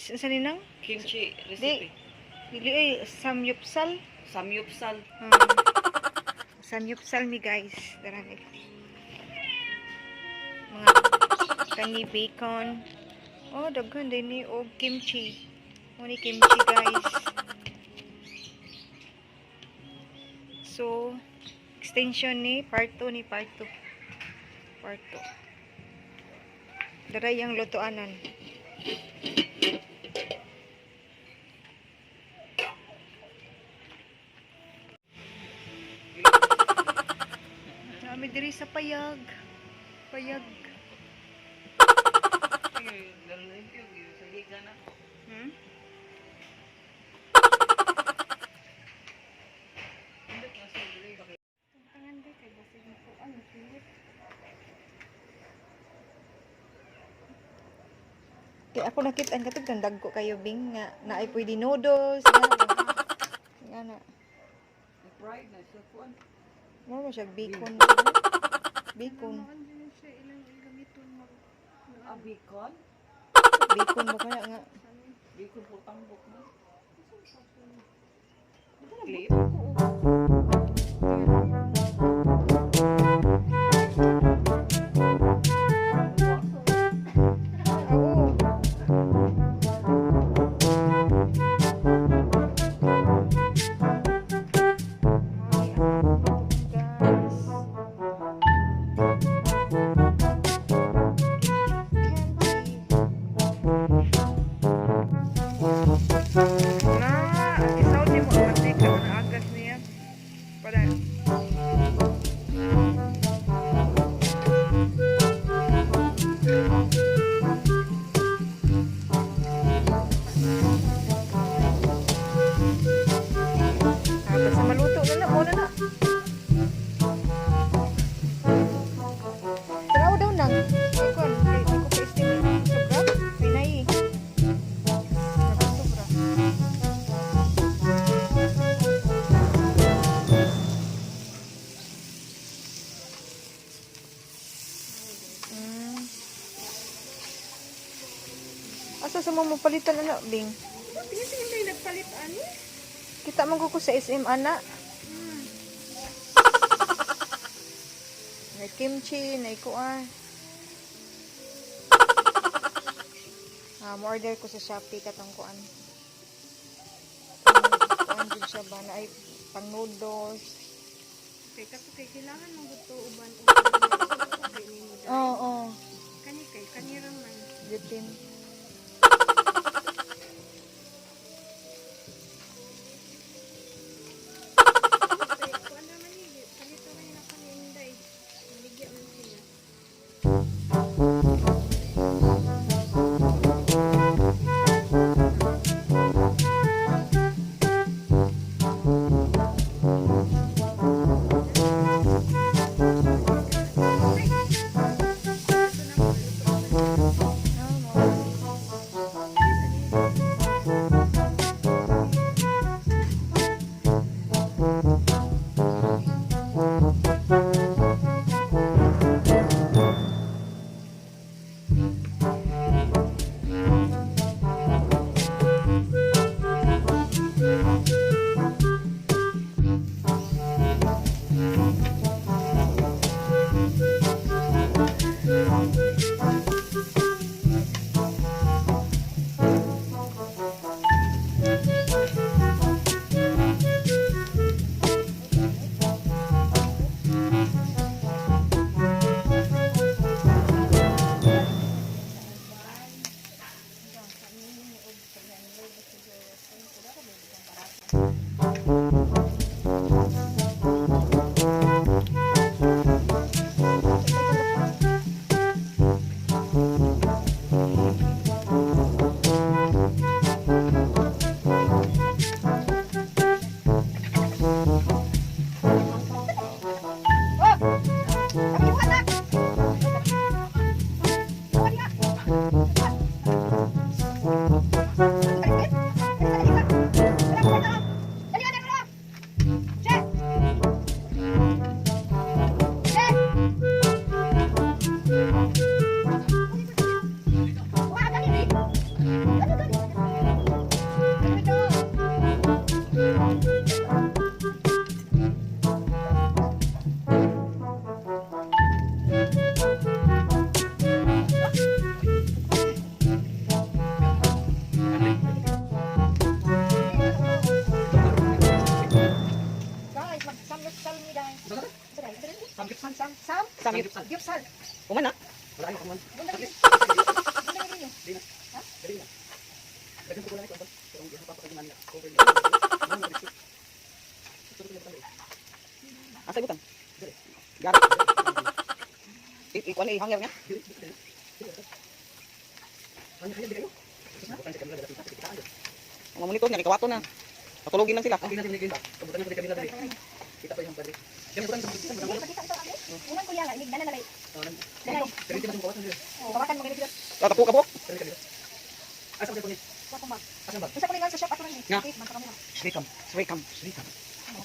Unsa ni nang? Kimchi recipe. Dili ay samyupsal. Samyupsal. Samyupsal mi, guys. Dara ni. Mga kani bacon. Oh, daghan din ni og kimchi. Mo ni kimchi, guys. So, extension ni part 2 ni part 2. Part 2. Daray ang lutuanan. Nami diri sa payag. Payag. Hmm? Tangan di kay basig mo ano sulit. Kay ako nakita ang katong dagko kayo, Bing, nga naay pwede noodles nga nga na. Fried na siya kuan. Mo mo siya bacon. Bacon. Ah, bacon? Bacon mo kaya nga. Bacon po tambok mo. Clip? Oo. Ay, ang guys. Candy. Na, isaw ni mo ang mantika na agas niya. Para Ah, basta maluto na na, mo na na. Taraw daw nang. Ay, kon, kay di ko pa-estimate. Sobra? Kay nayi. Sobra. Asa sa mo palitan ana, Bing? Tingin-tingin kayo nagpalit ani? Kita man ko sa SM ana. May kimchi, may kuan. Ah, mo-order ko sa Shopee katong kuan. Kuan jud siya ba na ay pang noodles. Kay kato kay kailangan mong gusto uban uban. Kay nimo dai. Oo, oh, Kani kay kanira man. Bitin. Kay kuan naman ni palito man nila kani inday. Maligya man sila. Ito na maluto. Ah, mo. Mag-samgyupsal mi dahil. Sa dahil? Sa dahil? Samgyupsal. Sam? Sam? Samgyupsal. Gyupsal. Kuman na. Wala kayo kuman. Ganda rin. Ganda rin yun. Di na. Ha? Dali na. Daghan ko wala ko. Pero ang pa pa man cover niya. Asa butang? Gari. Ikuan eh hanger niya. Ang monitor niya kikawato na. Patulogin lang sila. Hindi, pakita ito ate. Uman ko yan, inig dala na lay. Dala. Oh, kawakan mo ganito. Tatapo ka po. Wa ko ba? Unsa ko rin sa shop ato rin. Nga. Okay, man ka mo. Srikam.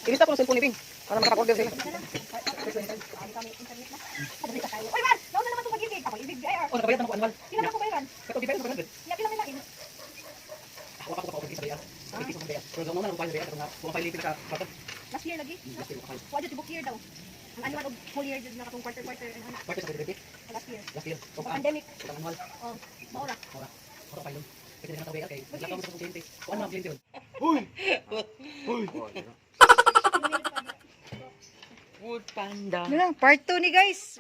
Ilista ko ng cellphone ni Bing para makapag-order sila. Kami kami internet na. Dali ta kayo. Oy man, nauna naman tong pag-ibig. Ako ibig BIR. Oh, nakabayad na ako annual. Pila na ko bayaran? Kato gibayad ko 100. Nya pila may lain. Ako ako ako sa bayad. Ay sa bayad. Pero nauna na ako bayad nga kung file ka bakit. Last year lagi. Wa jud tibok year daw. Ang annual og whole year jud na katong quarter quarter and ano, Parte sa 2020 last year. Last year. Sa pandemic, Utang annual. oh, maura. Ako file. Kasi na bayad kay wala pa sa kliyente. Kuan mga kliyente. Food Panda. Ano lang, part 2 ni guys.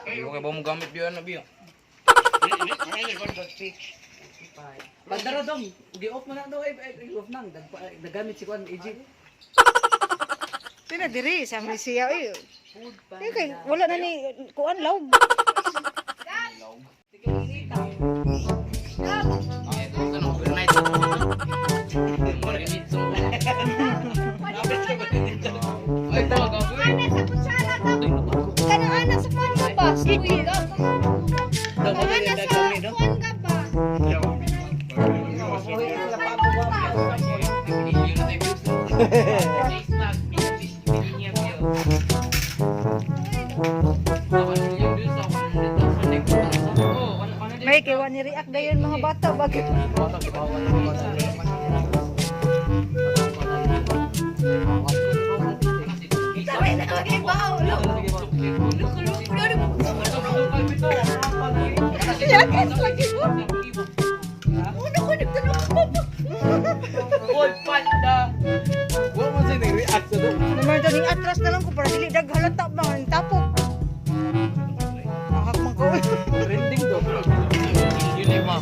Ayaw kay ba mo gamit biyo na biyo? Pagdara dong, gi-off mo na daw ay ay, off nang nagamit si kuan AJ. Sina diri sa may siya eh. Food Eh, kay wala na ni kuan lawg. Ay, ito sa overnight. Marinit sa Ay, tawaga ko. Ana sa kutsara ka. Kanang ana sa kuan ka ba? Uy, Ana sa kuan ka ba? May kay wa ni react dayon mga bata bakit? Sabi na okay ba? Look, look, look, look. Yakas lagi mo. Una ko nagtanong ko ba? Food Panda. Wa man say nag-react sa do. Naman to ning atras na lang ko para dili dag halata ba ang tapok. Nakakman ko. Trending do. Ma.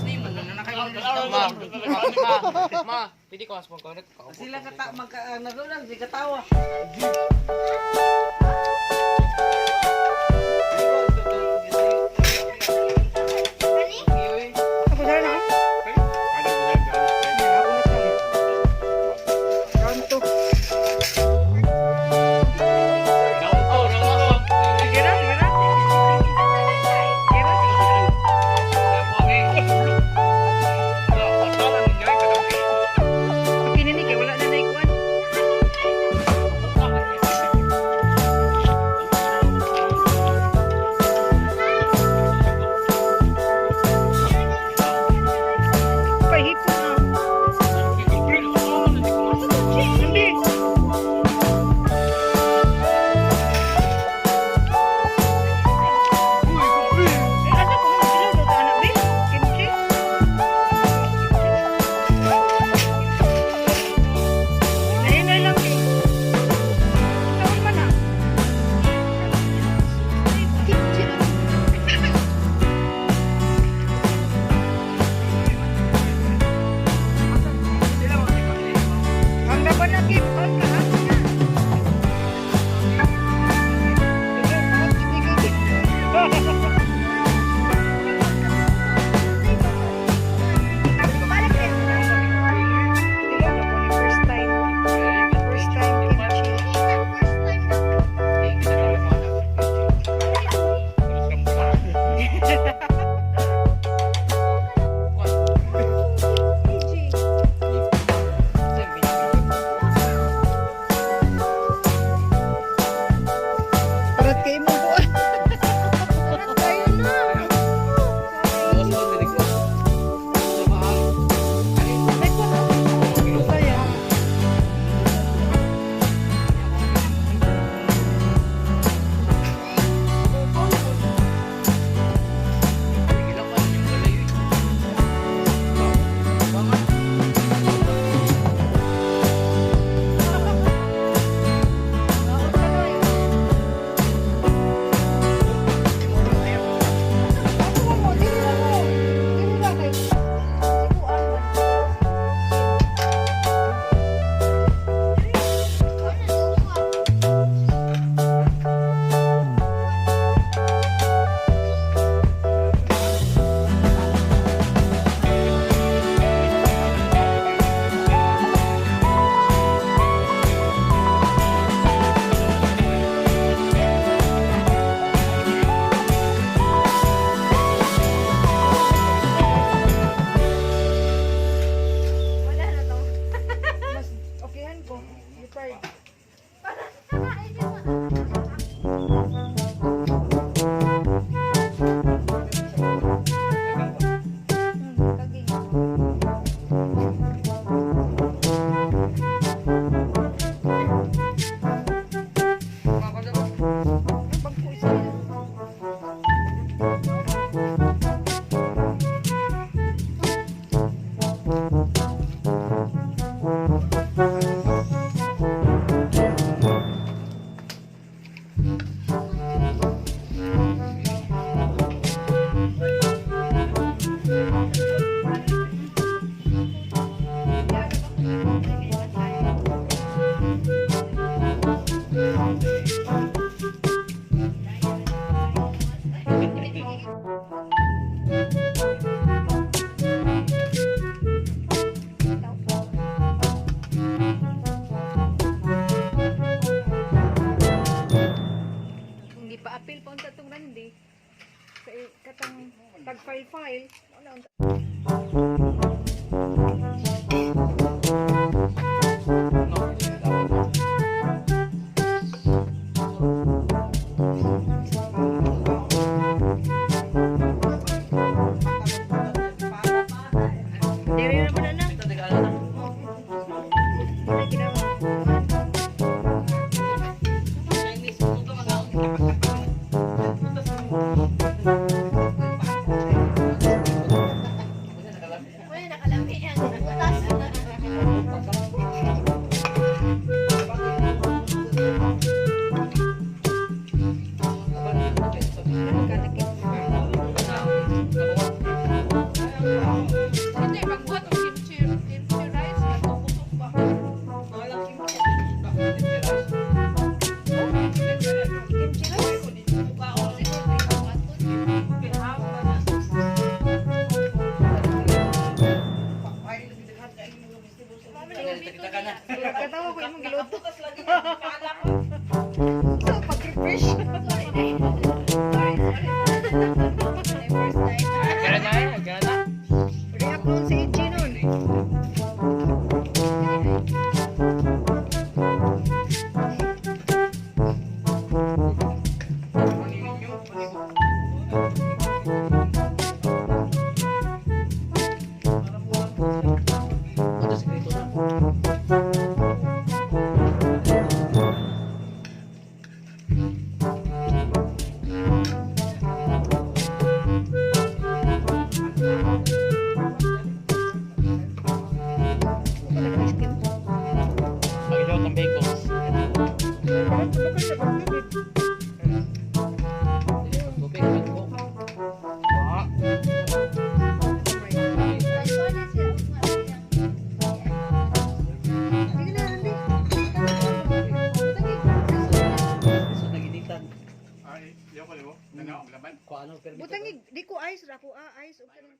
Ma. Ma, pwede ko as mag-connect ka. Sila kata magka nagulang si katawa. Ako dara na. Round 2. Gira, gira. Gira. Okay na ni kay wala na naikuan. Pahipon na. Hindi. Eh, asa ko nga sila luto anak be? Kimchi? Nahinay lang eh. Saan man ah? Ang laban na, Kim. Ang laban na. Sige, sige. Dili na ko ni first time. First time kimchi. Kung gipa-appeal pa unta tong Randy sa katang tag file file, wala unta. Diri na ba na na? Ito, taga na. Wala ginawa. Wala nakalami ang butas. Hindi, pagbuhat ng kimchi, kimchi rice, natukusok pa. Kimchi rice. Katawa ko imong giluto. So, pag-refresh. Sorry, sorry. First time. Gara na, eh, gara na. React noon si Itchy nun. Ito, sikreto na. Wala ice cream. Pag-ilaw ng bacon. Parang tulog sa pagtubig. Tubig, tagpo. Ah, Sige na, Randy. So, naginitan. Ay, ayaw ko nimo. Tanaw ang laban. Kuha ano, permit. Butangig, di ko ice ra ko ah, ice og kanang.